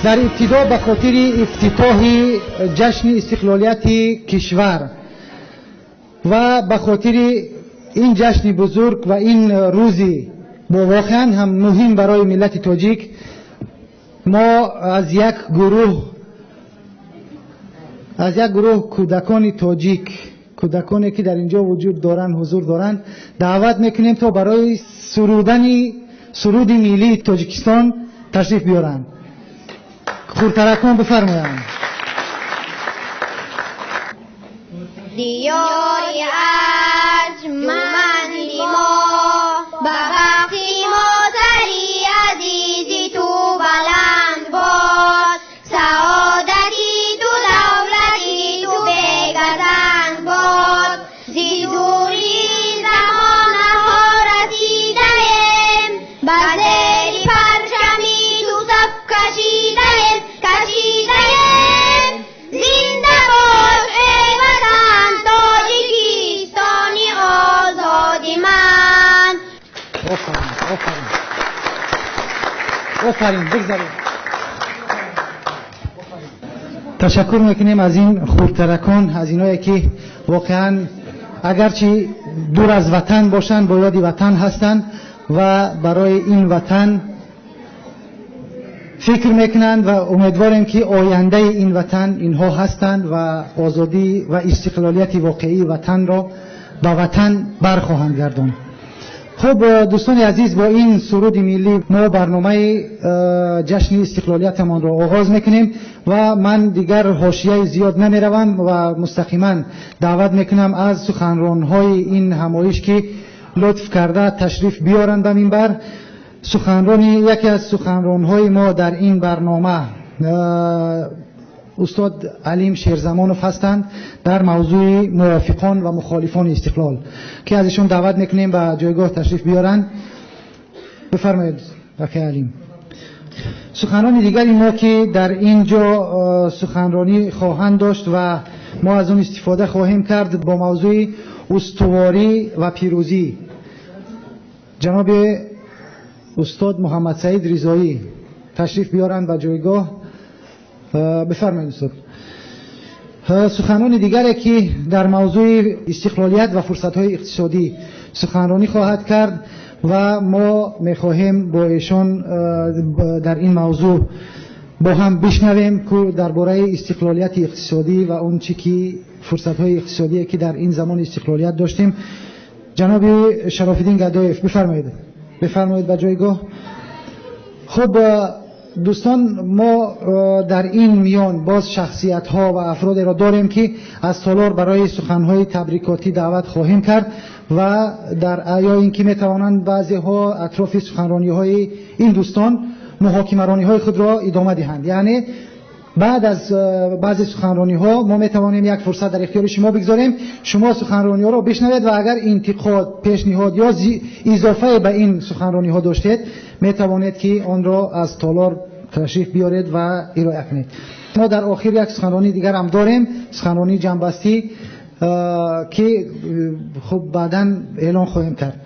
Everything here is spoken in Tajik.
Дар ибтидо ба хотири ифтитоҳи ҷашни истиқлолияти кишвар ва ба хотири ин ҷашни бузург ва ин рӯзи воқеан ҳам муҳим барои миллати тоҷик мо аз як гурӯҳ кӯдакони тоҷик, кӯдаконе ки дар инҷо вуҷуд доранд, ҳузур доранд, даъват мекунем то барои сурудани суруди миллии Тоҷикистон ташриф биёранд. Хурдтаракон бифармоянд. Диёри арҷманди мо, ба бахти мо сари азизи ту баланд бод, саодати ту давлати ту бегазанд бод. Зи дури замонаҳо расидаем, ба зери парчами ту саф кашидаем, кашидаем. Зинда бош эй ватан, Тоҷикистони озоди ман. Офарин, офарин, офарин, бигзаред. Ташаккур мекунем аз ин хурдтаракон, аз иное ки воқеан агарчи дур аз ватан бошанд, бо ёди ватан ҳастанд ва барои ин ватан фикр мекунанд ва умедворем ки ояндаи ин ватан инҳо ҳастанд ва озодӣ ва истиқлолияти воқеии ватанро ба ватан бархоҳанд гардонд. Хуб, дӯстони азиз, бо ин суруди миллӣ мо барномаи ҷашни истиқлолиятамонро оғоз мекунем ва ман дигар ҳошияи зиёд намеравам ва мустақиман даъват мекунам аз суханронҳои ин ҳамоиш ки лутф карда ташриф биёранд ба минбар. Суханрони яке аз суханронҳои мо дар ин барнома устод Алим Шерзамонов ҳастанд дар мавзӯи мувофиқон ва мухолифони истиқлол, ки аз ишон даъват мекунем ба ҷойгоҳ ташриф биёранд. Бифармоед, акай Алим. Суханрони дигари мо ки дар ин ҷо суханронӣ хоҳанд дошт ва мо аз он истифода хоҳем кард бо мавзӯи устуворӣ ва пирӯзӣ, ҷаноби устод Муҳаммадсаид Ризоӣ ташриф биёранд ба ҷойгоҳ. Бифармоед, устод. Суханони дигаре ки дар мавзӯи истиқлолият ва фурсатҳои иқтисодӣ суханронӣ хоҳад кард ва мо мехоҳем бо эшон дар ин мавзӯъ бо ҳам бишнавем, ки дар бораи истиқлолияти иқтисодӣ ва он чӣ ки фурсатҳои иқтисодие ки дар ин замони истиқлолият доштем. Ҷаноби Шарофиддин Гадоев, бифармоед, бифармоед ба ҷойгоҳ. Хуб, дӯстон, мо дар ин миён боз шахсиятҳо ва афродеро дорем ки аз толор барои суханҳои табрикотӣ даъват хоҳем кард ва дар ё ин ки метавонанд баъзеҳо атрофи суханрониҳои ин дӯстон муҳокимарониҳои худро идома диҳанд. Яъне баъд аз баъзе суханрониҳо мо метавонем як фурсат дар ихтиёри шумо бигзорем, шумо суханрониҳоро бишнавед ва агар интиқод, пешниҳод ё изофае ба ин суханрониҳо доштед, метавонед ки онро аз толор ташриф биёред ва ироа кунед. Мо дар охир як суханронии дигар ҳам дорем, суханронии ҷамъбастӣ, ки хуб баъдан эълон хоҳем кард.